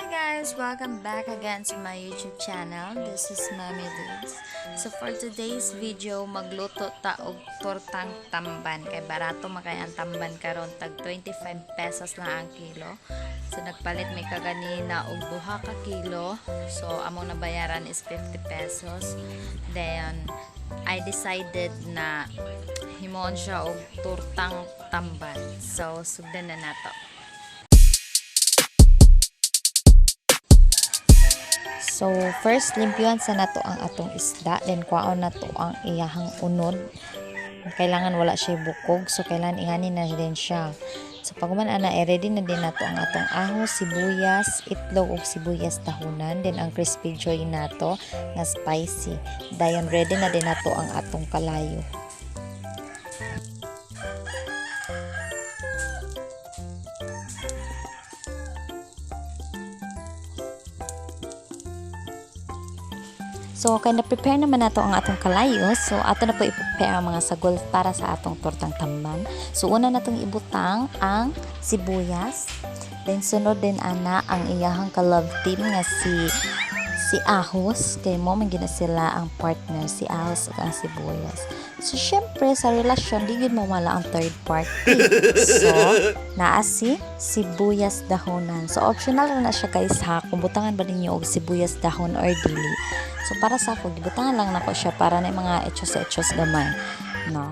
Hi guys! Welcome back again to my YouTube channel. This is Mami Liz. So for today's video, magluto ta og tortang tamban. Kay barato man kay ang tamban karon, tag 25 pesos lang ang kilo. So nagpalit mi kaganina og 2 ka kilo. So among nabayaran is 50 pesos. Then I decided na himuon siya og tortang tamban. So sugdan na nato. So, first, limpyuhan sa nato ang atong isda. Then, kuhaon nato ang iyahang unod. Kailangan wala siya bukog. So, kailangan ingani na din siya. So, pag human ana, i-ready na din nato ang atong ahos, sibuyas, itlog ug sibuyas tahunan. Then, ang Crispy Joy nato nga spicy. Dayon, ready na din nato ang atong kalayo. So, kay na-prepare naman nato ang atong kalayo, so ato na po i-prepare ang mga sagol para sa atong tortang tamban. So, una natong ibutang ang sibuyas. Then, sunod din ana ang iyahang ka-love team nga si Ahos, kay mo man gina sila ang partner, si Ahos ug ang sibuyas. So syempre sa relasyon di gyud mawala ang third party. So naa si sibuyas dahonan. So optional ra na siya, guys, ha, kung butangan ba ninyo og sibuyas dahon or dili. So para sa ako, gibutangan lang nako siya para na mga etchos-etchos gamay, no?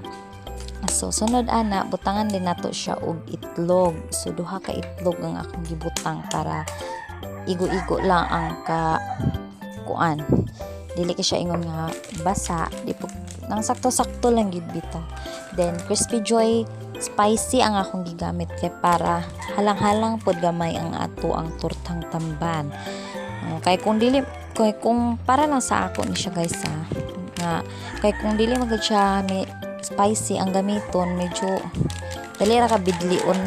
So sunod ana, butangan din nato siya og itlog. So duha ka itlog ang akong gibutang para igo-igo lang ang ka kuan, dili ka siya ingon nga basa, di po nang sakto-sakto lang gid bitaw. Then Crispy Joy spicy ang akong gigamit kay para halang-halang pod gamay ang ato ang tortang tamban. Kay kung dili, kay kung para lang sa ako ni siya, guys, ha, nga kay kung dili magud siya may spicy ang gamiton, medyo dali ra ka bidlion.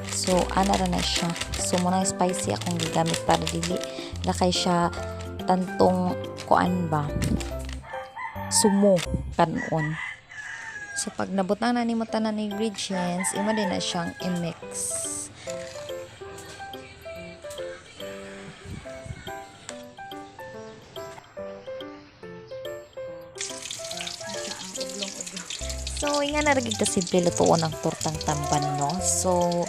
So ana ra na siya. So mo nang spicy akong gigamit para dili ra kay siya tantong kuan ba, sumo kanon. So pag nabutang na nimo tanan ingredients, imo din na siyang i-mix. So nga na ra gid ka simple lutuon ang tortang tamban, no? So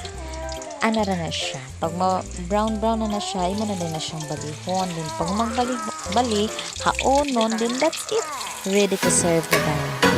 ana ra na siya. Pag ma brown brown na na siya, imo na din na siyang balihon. Then pag magbali bali, haonon, then that's it. Ready to serve na dayon.